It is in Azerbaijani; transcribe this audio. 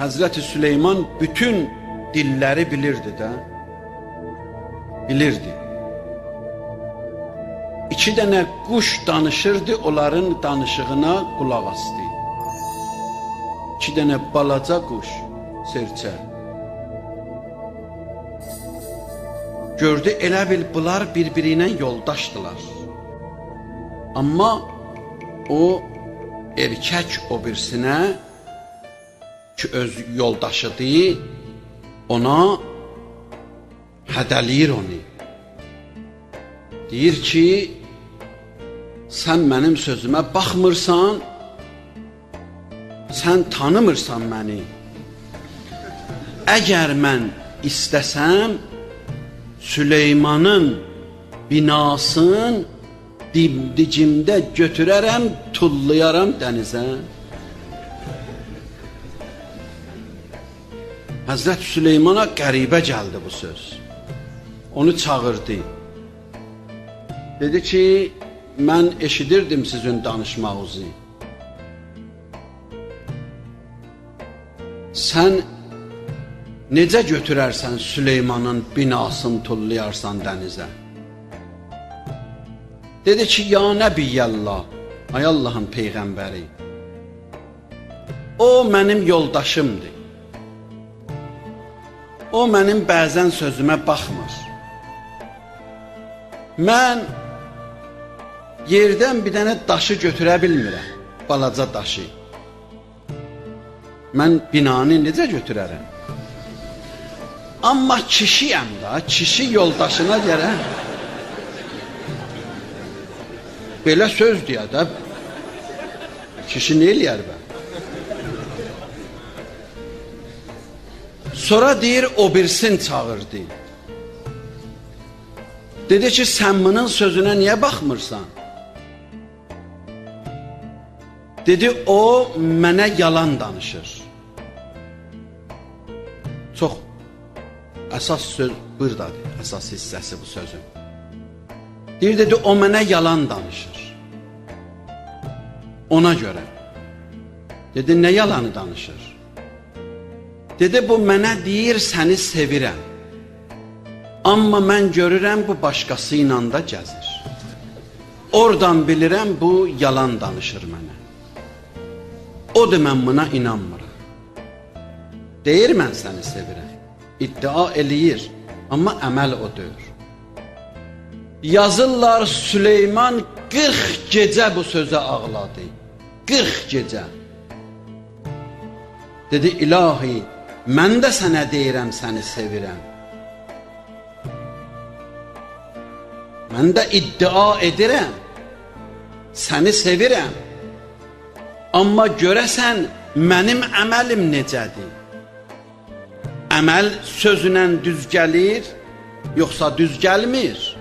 Həzrəti Süleyman bütün dilləri bilirdi də. Bilirdi. İki dənə quş danışırdı, onların danışığına qulaq asdı. İki dənə balaca quş, serçə. Gördü elə bil bunlar bir-biri ilə yoldaşdılar. Amma o erkək o birisinə ki öz yoldaşıdır, ona hədəliyir onu. Deyir ki, sən mənim sözümə baxmırsan, sən tanımırsan məni. Əgər mən istəsəm, Süleymanın binasını dimdicimdə götürərəm, tullayaram dənizə. Həzrət Süleymana qəribə gəldi bu söz. Onu çağırdı. Dedi ki, mən eşidirdim sizin danışmağınızı. Sən necə götürərsən Süleymanın binasını tullayarsan dənizə? Dedi ki, ya Nəbiyyəllah, ay Allahın peyğəmbəri, o mənim yoldaşımdır. O mənim bəzən sözümə baxmır. Mən yerdən bir dənə daşı götürə bilmirəm, balaca daşı. Mən binanı necə götürərəm? Amma kişiyəm da, kişi yoldaşına görə belə söz deyə də kişi nə eləyər bə? Sonra deyir, o birisin çağırdı. Dedi ki, sən bunun sözünə niyə baxmırsan? Dedi, o mənə yalan danışır. Çox əsas söz buradadır, əsas hissəsi bu sözün. Deyir, dedi, o mənə yalan danışır. Ona görə. Dedi, nə yalanı danışır? Dedi, bu mənə deyir, səni sevirəm. Amma mən görürəm, bu başqası ilə də gəzir. Oradan bilirəm, bu yalan danışır mənə. Odur, mən buna inanmıram. Deyir, mən səni sevirəm. İddia eləyir, amma əməl o deyir. Yazırlar, Süleyman 40 gecə bu sözə ağladı. 40 gecə. Dedi, ilahi, mən də sənə deyirəm, səni sevirəm. Mən də iddia edirəm, səni sevirəm. Amma görəsən, mənim əməlim necədir? Əməl sözünə düz gəlir, yoxsa düz gəlmir?